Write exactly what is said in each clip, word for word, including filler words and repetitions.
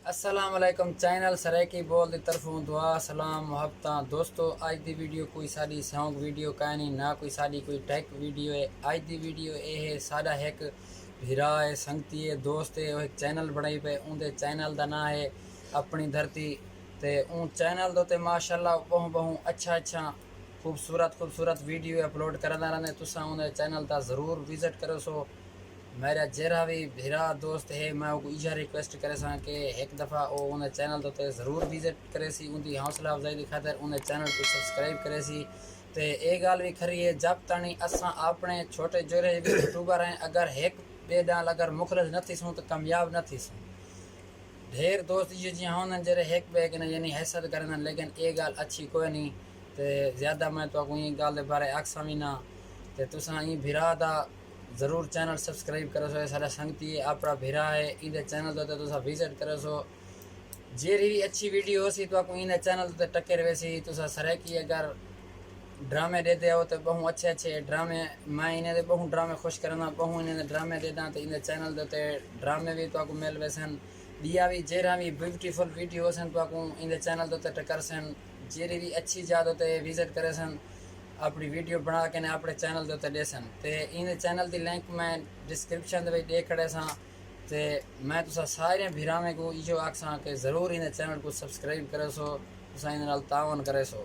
السلام علیکم، چینل سرائیکی بول دی طرفوں دعا، سلام، محبتاں۔ دوستو، اڄ دی ویڈیو کوئی ساݙی سانگ ویڈیو کائنی، نہ کوئی ساݙی کوئی ٹیک ویڈیو ہے۔ اڄ دی ویڈیو اے ہے، ساݙا ہک بھرا ہے، سنگتی ہے، دوست ہے، او ہک چینل بݨائی پئے، اوندے چینل دا ناں ہے اپݨی دھرتی۔ تے اوں چینل دے اتے ماشاءاللہ ٻہوں ٻہوں اچھا اچھا خوبصورت خوبصورت ویڈیو اپلوڈ کرندا رہندے۔ تساں اوندے چینل دا ضرور وزٹ کریسو۔ میرا جیرھا وی بھرا دوست ہے، میں اوکوں ایہا ریکویسٹ کریساں کہ ہک دفعہ او اوندے چینل دے اتے ضرور وزٹ کریسی، اوندی حوصلہ افزائی دی خاطر اوندے چینل کوں سبسکرائب کریسی۔ تے اے ڳالھ وی کھری ہے، جب تاݨی اساں اپݨے چھوٹے جیرھے وی یوٹیوبر ہیں، اگر ہک ٻئے نال اگر مخلص نہ تھیسوں تاں کامیاب نہ تھیسوں۔ ڈھیر دوست ایہو جیہاں ہوندن جیڑھے ہک ٻئے کنے یعنی حسد کریندن، لیکن اے ڳالھ اچھی کوئنی۔ تے زیادہ میں تہاکوں ایں ڳالھ دے بارے آکھساں وی نہ۔ تے تساں ایں بھرا دا ضرور چینل سبسکرائب کریسو، اے ساݙا سنگتی ہے، اپݨا بھرا ہے، ایندے چینل دے اتے تساں وزٹ کریسو۔ جیڑھی وی اچھی ویڈیو ہوسی تہاکوں ایندے چینل دے اتے ٹکر ویسی۔ تساں سرائیکی اگر ڈرامے ݙیہدے ہو تے ٻہوں اچھے اچھے ڈرامے، میں انہیں دے ٻہوں ڈرامے خوش کریندا، ٻہوں انہیں دے ڈرامے ݙیہداں تے ایندے چینل دے اتے ڈرامے وی تہاکوں مل ویسن۔ ٻیا وی جیڑھا وی بیوٹیفل ویڈیو ہوسن تہاکوں ایندے چینل دے اتے ٹکرسن۔ جیڑھی وی اچھی جاہ دے اتے وزٹ کریسن، اپݨی ویڈیو بݨا کے نے اپݨے چینل دے اتے ݙیسن۔ تے ایندے چینل دی لنک میں ڈسکرپشن دے وچ ݙے کھڑیساں۔ تے میں تساں سارے بھراویں کوں ایہو آکھساں کہ ضرور ایندے چینل کوں سبسکرائب کریسو، تساں ایندے نال تعاون کریسو۔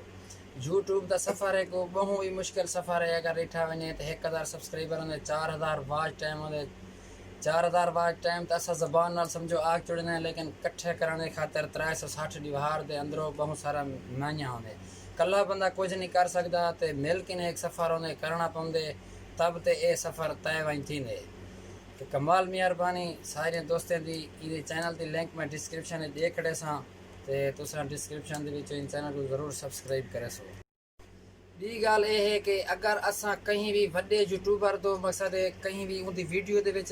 یوٹیوب دا سفر ہک ٻہوں ہی مشکل سفر ہے، اگر ݙٹھا ونڄے تے ہک ہزار سبسکرائبر ہوندے، چار ہزار واچ ٹائم ہوندے، چار ہزار واچ ٹائم تاں اساں زبان نال سمجھو آکھ چھوڑیندے ہیں، لیکن کٹھے کرݨ دی خاطر ترے سو سٹھ ݙیہاڑ دے اندروں ٻہوں سارا مہنگا ہوندے۔ کلھا بندہ کجھ نہیں کر سڳدا تے مل کے نے ہک سفر ہوندے کرݨا پوندے، تب تے اے سفر طے ونڄ تھیندے۔ تے کمال مہربانی سارے دوستیں دی۔ ایندے چینل دی لنک میں ڈسکرپشن وچ ݙے کھڑیساں، تے تساں ڈسکرپشن دے وچوں ایں چینل کوں ضرور سبسکرائب کریسو۔ ٻی ڳالھ اے ہے کہ اگر اساں کہیں وی وݙے یوٹیوبر توں، مقصد ہے کہیں وی اوندی ویڈیو دے وچ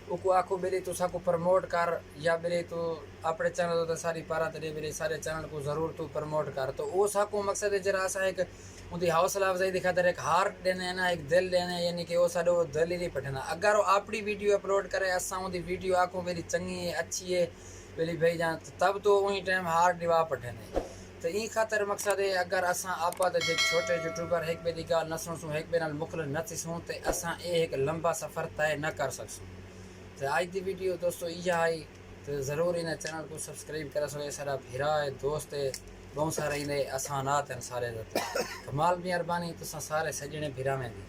اوکوں آکھو ٻیلی توں ساکوں پروموٹ کر، یا ٻیلی توں اپݨے چینل تے ساݙی پارا تے ݙے، ٻیلی ساݙے چینل کوں ضرور توں پروموٹ کر، تو او ساکوں مقصد ہے جیڑھا اساں ہک اوندی حوصلہ افزائی دی خاطر ہک ہارٹ ݙیندے ہیں نا، ہک دل ݙیندے ہیں، یعنی کہ او ساݙو دل ہی نہیں پٹھیندا۔ اگر او اپݨی ویڈیو اپلوڈ کرے، اساں اوندی ویڈیو آکھوں ٻیلی چنڳی ہے، اچھی ہے، ٻیلی بھئی جان، تب تو ایں ٹائم ہارٹ ݙیوا پٹھیندے۔ تے ایں خاطر مقصد ہے، اگر اساں آپا تے جے چھوٹے یوٹیوبر ہک ٻئے دی ڳالھ نہ سݨسوں، ہک ٻئے نال مخلص نہ تھیسوں، تے اساں اے ہک لمبا سفر طے نہ کر سڳسوں۔ تے اڄ دی ویڈیو دوستو ایہا ہئی، تے ضرور انہیں چینل کوں سبسکرائب کریسو۔ اے ساݙا بھرا ہے، دوست ہے، ٻہوں سارے ایندے احسانات ہن سارے دے اتے۔ کمال مہربانی تساں سارے سڄݨے بھراویں دی۔